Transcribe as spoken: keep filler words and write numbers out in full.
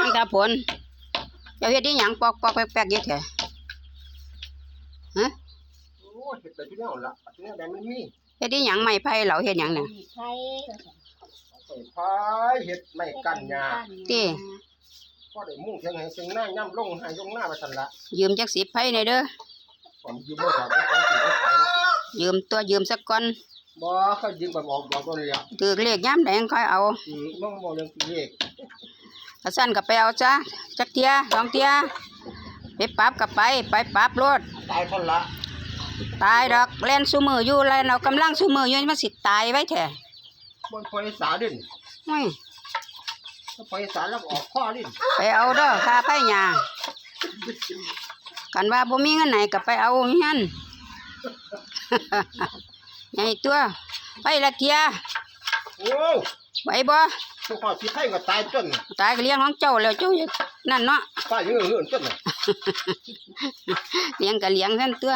ยังตาผล เจ้าเฮ็ดอีหยังปอกๆแป๊กๆอยู่แท้ ฮะ โอ้ย เฮ็ดไปทุกแนวละ ทุกแนวใดมันมี เฮ็ดอีหยังไม้ไผ่เหล่า เฮ็ดหยังน่ะ ไม้ไผ่ เฮ็ดไม้กั้นหญ้า ติ พอได้มุงเถียงไฮ่เถียงนา ย่ำลงไฮ่ลงนาว่าซั่นละ ยืมจักสิบไผ่แหน่เด้อ ผมยืมบ่ดอก บ่ต้องสิบ่ขายเนาะ ยืมตัว ยืมซะก่อน บ่ เขายืมไปออกดอกก่อนเลยอะ ถืกเลขยามใดค่อยเอา อืม มันบ่เรื่องเลข ถ้าซั่นก็ไปเอาซะ จักเทื่อสองเทื่อ ไปปรับก็ไป ไปปรับโลด ตายคนละ ตายดอก แล่นซุมื้ออยู่ แล่นเอากำลังซุมื้ออยู่ มันสิตายไวแท้ บ่ไปสาดิน โอ้ย บ่ไปสาแล้วออกข้อดิน ไปเอาเด้อ ค่าไฟหญ้า คันว่าบ่มีเงินให้ก็ไปเอาอยู่หั่น ใหญ่ตัว ไปละเทื่อ โอ้ ไหวบ่ เจ้าของสิไผก็ตายต้น ตายก็เลี้ยงของเจ้าแล้ว เจ้านั่นเนาะ ป้ายังเงินต้นน่ะ เลี้ยงก็เลี้ยงซั่นตัว